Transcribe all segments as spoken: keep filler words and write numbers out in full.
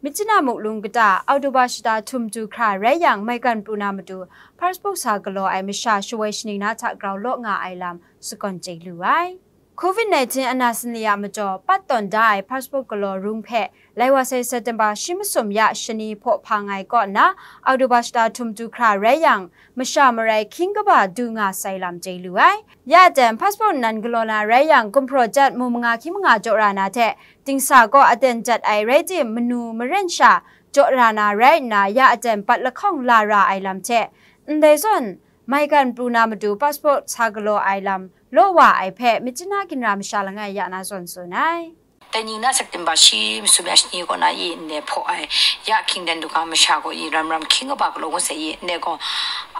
Myitkyina Muklung kata October shata htum du hkra rai yang, maigan pru na matu passport sa galaw ai masha shawoi shaning na hta grau law nga ai lam sagawn chye lu ai. Covid nineteen ana sanli a majaw pat tawn da ai passport galaw rung hpe lai wa sai September shi masum ya shani hpaw hpang ai kaw nna, October shata htum du hkra rai yang, masha marai hkying kaba du nga sai lam chye lu ai. Ya ten passport nan galaw na rai yang, gumhpraw jat mu manga hkying manga jaw ra na hte, dingsa kaw aten jat ai rai tim, manu maren sha jaw ra na rai nna, ya aten bat lahkawng la ra ai lam hte, ndai zawn maigan pru na matu passport sa galaw ai lam law wa ai hpe Myitkyina ginra masha langai ya na zawn tsun ai. Dai ni na September shi masum ya shani kaw na i ndai hpaw ai, ya hkying dan du ga masha gaw i ram ram hkying kaba galaw ngut sai i ndai gaw,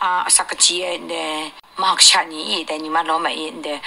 a, asak kaji ai ndai ma kasha ni i dai ni ma lawm ai i ndai,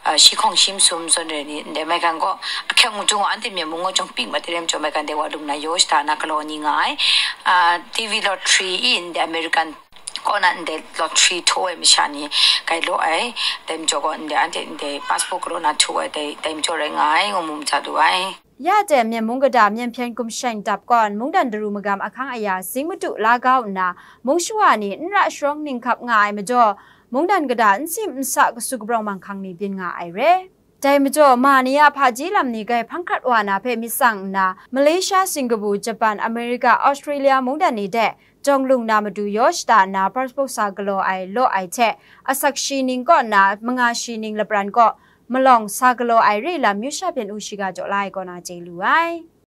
a, shi hkawng shi masum zawn rai ni ndai maigan gaw ahkyep ngu htung gaw anhte myen mung gaw jawng pyi mat ai rai majaw maigan dai wa lung na yaw shada na galaw ni nga ai. A, T V lottery i ndai American kaw na ndai lottery htaw ai masha ni gai law ai, dai majaw gaw ndai anhte ndai passport galaw na htaw ai dai, dai majaw rai nga ai, ngu mu maja lu ai. Ya ten myen mung kata myen hpyen gumshain dap kawn mungdan daru magam ahkang aya zing madu la kau nna, mung shawa ni n ra sharawng ninghkap nga ai majaw, mungdan kata n sim n sa kasu kabrawng manghkang ni byin nga ai re. Dai majaw, ma ni a hpaji lam ni gai hpang hkrat wa na hpe myit tsang nna, Malaysia, Singapore, Japan, America, Australia mungdan ni de jawng lung na matu yaw shada nna, passport sa galaw ai law ai hte, asak shi ning kaw nna manga shi ning lapran kaw malawng sa galaw ai re lam, Myu Sha Byen U shiga jaw la ai kaw na chye lu ai.